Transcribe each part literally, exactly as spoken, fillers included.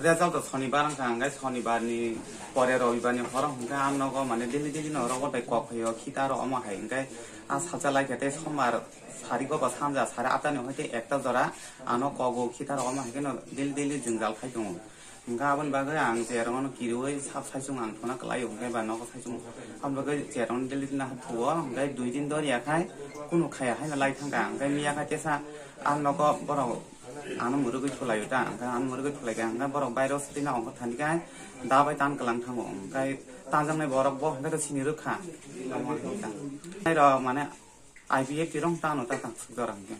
Result to sonibar wngkha, hwnkhe sonibar ni pore robibar ni horo hwnkhe ang nogo mane daily daily no rogo bai kok phaio, khita rok omo hai hwnkhe a sacha lai khe tei sombar sari go ba sanja sari atta ni hwnkhe ekta jora ano kogo, khita rok omo hai khe no daily daily jwngjal khai tongo. Hwnkhe aboni bagwi ang chair-o no kiriui sab saichung ang thuna kwlaio, hwnkhe ba nogo saichung. Aboni bagwi chair-o no daily na thuo, hwnkhe dui din doriya khai kunu khaya haino lai thangkha. Hwnkhe miya kha tesa ang nogo borok ano mwrwgwi thulaio ta, hwnkhe ano mwrwgwi thulaikha, hwnkhe borok bairo swtwino ongkha thani khai da bai tan kwlang thango, hwnkhe tanjaknai borok bo hwnkhe to sini rwkha. Nairok mane I P F T rok tano ta tang suk jora hwnkhe.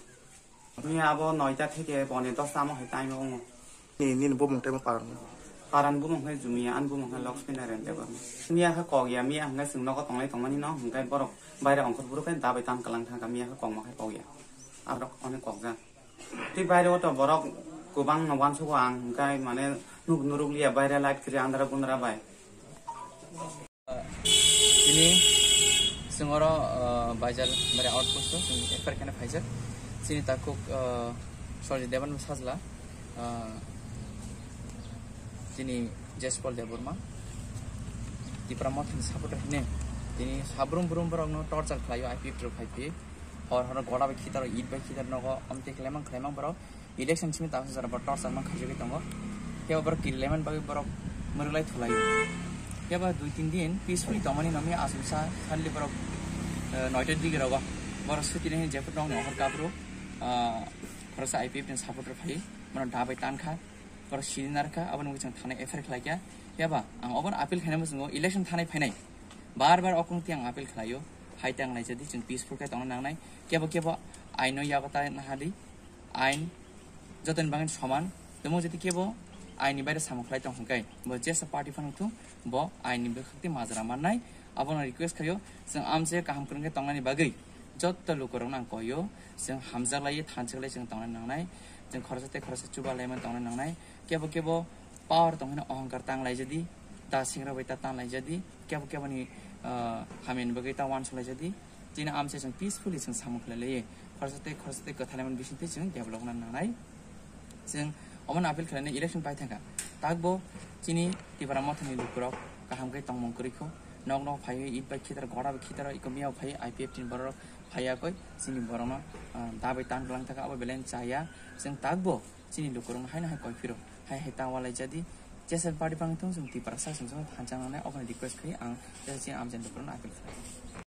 Miya abo noita theke pone dosta amo hai time o wngo. Ni, nini bumung tei paran? Paran bumung hai Jumia, ani bumung hai Lakshmi Narayan Debbarma. Miya khe kok ya, miya hwnkhe chwng nogo tonglai tongmani no, hwnkhe borok baire ongkhor phuru khe dabai tan kwlang thangkha, miya khe kokma khe kok ya. Aborok onek kokjak. Tei baire o to borok kwbang no uansugo ang, hwnkhe mane nuk nuruk liya baire light kwrwi andra gundra bai. Tini chwng oro, uh, Baijal Mare outpost o chwng F I R khaina phaijak. Chini takhuk, uh, Sorjit Deban sajla, uh, chini Jespal Debbarma, Tipra Mothani supporter hine. Tini sabrum brum borokno torture khlaio, I P F T rok phai phi. Hor hor gora bai khitar, it bai khitar nogo, omte khlaimang khlaimang borok. Election simi ta jora bo torchar man khajagwi tongo. Kebo borok kiri lemon bagwi borok mwrwklai thulaio. Kebo dui tin din peacefully tongmani nami aswk sa suddenly borok, eh, noita digi rogo. Borok suti nai jephru nokni okhor kabru, ah, khoroksa I P F ni supporter phai mano dabai tankha. Borok sini narkha, aboni mungwi chwng thana F I R khlaikha. Kebo ang obono appeal khaina muchungo election thanai phainai. Bar bar okung tiang appeal khlaio. Hai tang laijadi chwng peaceful khe tongna nangnai. Kebo kebo aino yago ta nahadi. Ain jotoni bagwi soman, tamo jodi kebo ain ni baire samung khlai tong hwnkhe, bo jesa party phano thung, bo ain ni bwkhak tei majra mannai. Abono request khaio, chwng amche kaham kwrwng khe tongnani bagwi jotto lukurokno ang koio, chwng hamjak lai, thanchak lai chwng tongna nangnai, chwng khoroksa tei khoroksa chuba laiman tongna nangnai. Kebo kebo power tong hino ohongkar tang laijadi, ta singra bai ta tang laijadi, kebo kebo ni, ah, hamya ni bagwi ta uansuk laijadi. Chini amche chwng peacefully chwng samung khlai lai, khoroksa tei khoroksa tei kwthalaimani bising tei chwng develop wngna nangnai. Chwng omono appeal khlainai election pai thangkha. Takbo chini Tipra Mothani lukurok kaham khe tongmung kwrwi kho. Nok nok phaiwi it bai khitar, gora bai khitar, iko miyao phaiwi I P F T ni borok phaiya koi chini borokno, ah, dabai tan kwlang thangkha, abo belai chaya. Chwng takbo chini lukurokno haino hai koi phiro, hai hai ta ualaijadi. Jesa party phano thung chwng Tiprasa chwng chwng thansa nangnai, obono request khlai ang jesa chini amchai lukurokno appeal khlai.